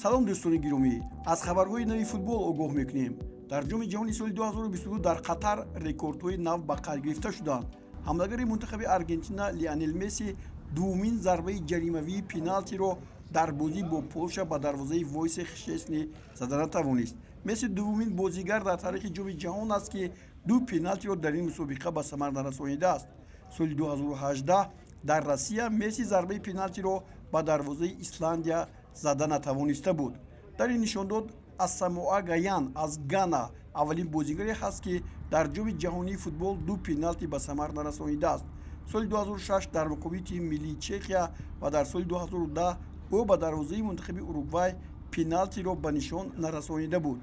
Салом, дӯстони гиромӣ! Аз хабарҳои нави футбол огоҳ мекунем. Дар Ҷоми ҷаҳони соли 2022 дар Қатар рекордҳои нав ба қайд гирифта шуданд. Ҳамлагари мунтахаби Аргентина Лионел Месси дуввумин зарбаи ҷаримавии пеналтиро дар бозӣ бо Полша ба дарвозаи Войсех Шчесни зада натавонист. Месси дуввумин бозигар дар таърихи Ҷоми ҷаҳон аст, ки ду пеналтиро дар ин мусобиқа ба самар нарасонидааст. Соли 2018 дар Россия Месси зарбаи пеналтиро ба дарвозаи Исландия зада натавониста буд. Дар ин нишондод Асамоа Гаян аз Гана аввалин бозигаре ҳаст, ки дар Ҷоми ҷаҳонии футбол ду пеналти ба самар нарасонидааст. Соли 2006 дар муқобили тими миллии Чехия ва дар соли 2010 ӯ ба дарвозаи мунтахаби Уругвай пеналтиро ба нишон нарасонида буд.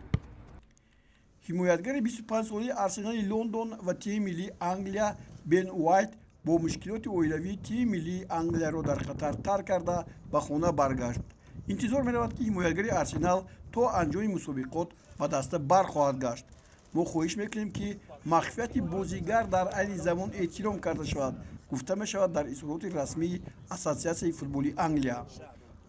Ҳимоятгари 25-солаи Арсенали Лондон ва тими миллии Англия Бен Уайт бо мушкилоти оилавӣ тими миллии Англияро дар Қатар тарк карда, ба хона баргашт. Интизор меравад, ки ҳимоятгари Арсенал то анҷоми мусобиқот ба даста бархоҳад гашт. «Мо хоҳиш мекунем, ки махфияти бозигар дар айни замон эҳтиром карда шавад», гуфта мешавад дар изҳороти расмии Ассотсиатсияи футболи Англия.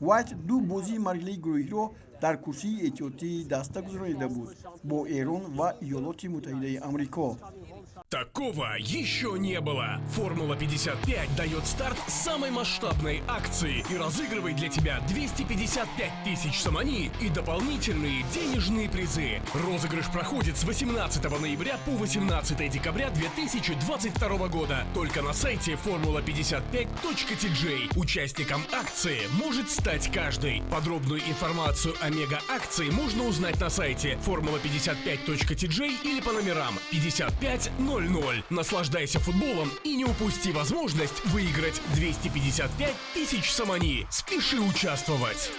Уайт ду бозии марҳилаи гурӯҳиро дар курсии эҳтиётии даста гузаронида буд бо Эрон ва Иёлоти Муттаҳидаи Амрико. Такого еще не было. Формула 55 дает старт самой масштабной акции и разыгрывает для тебя 255 тысяч сомони и дополнительные денежные призы. Розыгрыш проходит с 18 ноября по 18 декабря 2022 года. Только на сайте formula55.tj. Участником акции может стать каждый. Подробную информацию о мега-акции можно узнать на сайте formula55.tj или по номерам 5500. Наслаждайся футболом и не упусти возможность выиграть 255 тысяч сомони. Спеши участвовать!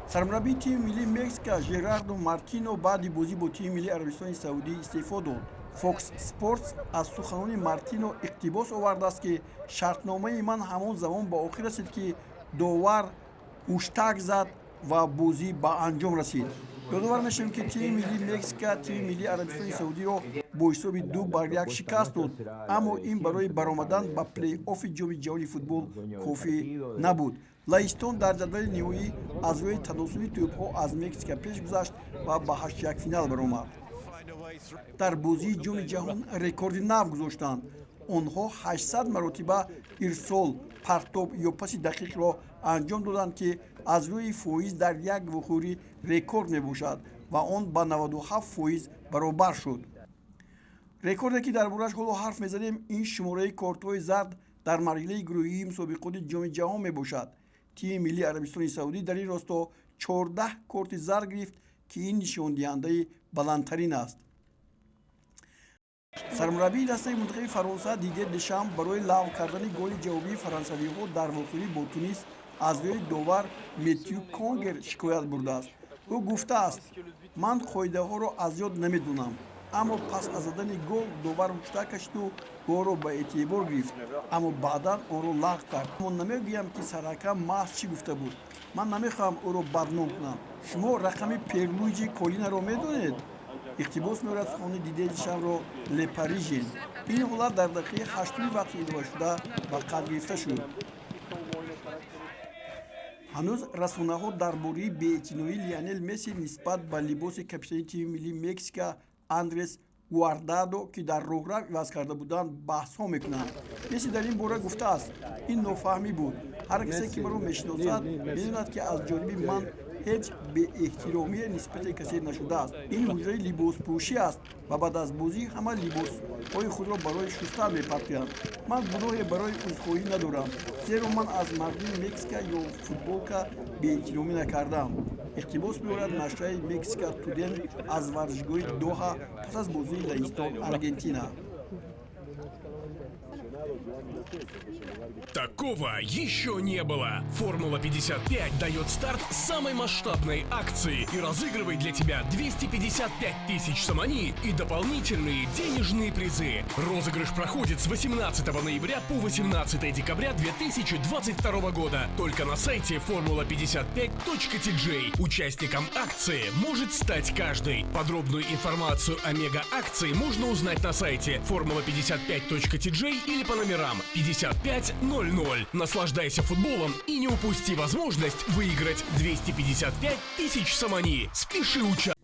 Сармураббии тими миллии Мексика Жерардо Мартино баъди бозӣ бо тими миллии Арабистони Саудӣ истеъфо дод. Фокс Спортс аз суханони Мартино иқтибос овардааст, ки «Шартномаи ман ҳамон замон ба охир расид, ки довар ҳуштак зад ва бозӣ ба анҷом расид». Ёдовар мешавем, ки тими миллии Мексика тими миллии Арабистони Саудиро бо ҳисоби 2-1 шикаст дод, аммо ин барои баромадан ба плей-оффи Ҷоми ҷаҳони футбол кофӣ набуд. Лаҳистон дар ҷадвали ниҳоӣ аз рӯи таносуби тӯбҳо аз Мексика пеш гузашт ва ба ҳаштякфинал баромад. Дар бозии Ҷоми ҷаҳон рекорди нав гузоштанд. Онҳо 800 маротиба ирсол, партоб ё паси дақиқро анҷом доданд, ки аз рӯи фоиз дар як вохӯрӣ рекорд мебошад ва он ба 97% баробар шуд. Рекорде, ки дар борааш ҳоло ҳарф мезанем, ин шумораи кортҳои зард дар марҳилаи гурӯҳии мусобиқоти Ҷоми ҷаҳон мебошад. Тими миллии Арабистони Саудӣ дар ин росто 14 корти зард гирифт, ки ин нишондиҳандаи баландтарин аст. Сармураббии дастаи мунтахаби Фаронса Дидье Дешам барои лағв кардани голи ҷавобии фаронсавиҳо дар вохӯрӣ бо Тунис аз рӯи довар Метью Конгер шикоят бурдааст. Ӯ гуфтааст: «Ман қоидаҳоро аз ёд намедонам, аммо пас аз задани гол довар ҳуштак кашиду голро ба эътибор гирифт, аммо баъдан онро лағв кард. Аммо намегӯям, ки сарҳакам маҳз чӣ гуфта буд. Ман намехоҳам ӯро бадном кунам. Шумо рақами Перлуиҷи Коллинаро медонед?» Иқтибос меорад сухани Дидье Дешамро Ле Парижен. Ин ҳолат дар дақиқаи ҳаштуми вақти иловашуда ба қайд гирифта шуд. Ҳанӯз расонаҳо дар бораи беэътиноии Лионел Месси нисбат ба либоси капитани тими миллии Мексика Андрес Гуардадо, ки дар роҳрав иваз карда буданд, баҳсҳо мекунанд. Месси дар ин бора гуфтааст: «Ин нофаҳмӣ буд. Ҳар касе, ки маро мешиносад, медонад, ки аз ҷониби ман ҳеҷ беэҳтиромие нисбати касе нашудааст. Ин ҳуҷраи либоспӯшӣ аст ва баъд аз бозӣ ҳама либосҳои худро барои шустан мепартоянд. Ман гуноҳе барои узрхоҳӣ надорам, зеро ман аз мардуми Мексика ё футболка беэҳтиромӣ накардаам», иқтибос меорад нашрияи Мексика Туден аз варзишгоҳи Доҳа пас аз бозии Лаҳистон Аргентина. Такого еще не было. Формула 55 дает старт самой масштабной акции и разыгрывает для тебя 255 тысяч сомони и дополнительные денежные призы. Розыгрыш проходит с 18 ноября по 18 декабря 2022 года. Только на сайте formula55.tj. Участником акции может стать каждый. Подробную информацию о мега-акции можно узнать на сайте formula55.tj или по номерам 5500. Наслаждайся футболом и не упусти возможность выиграть 255 тысяч сомони. Спеши участвовать.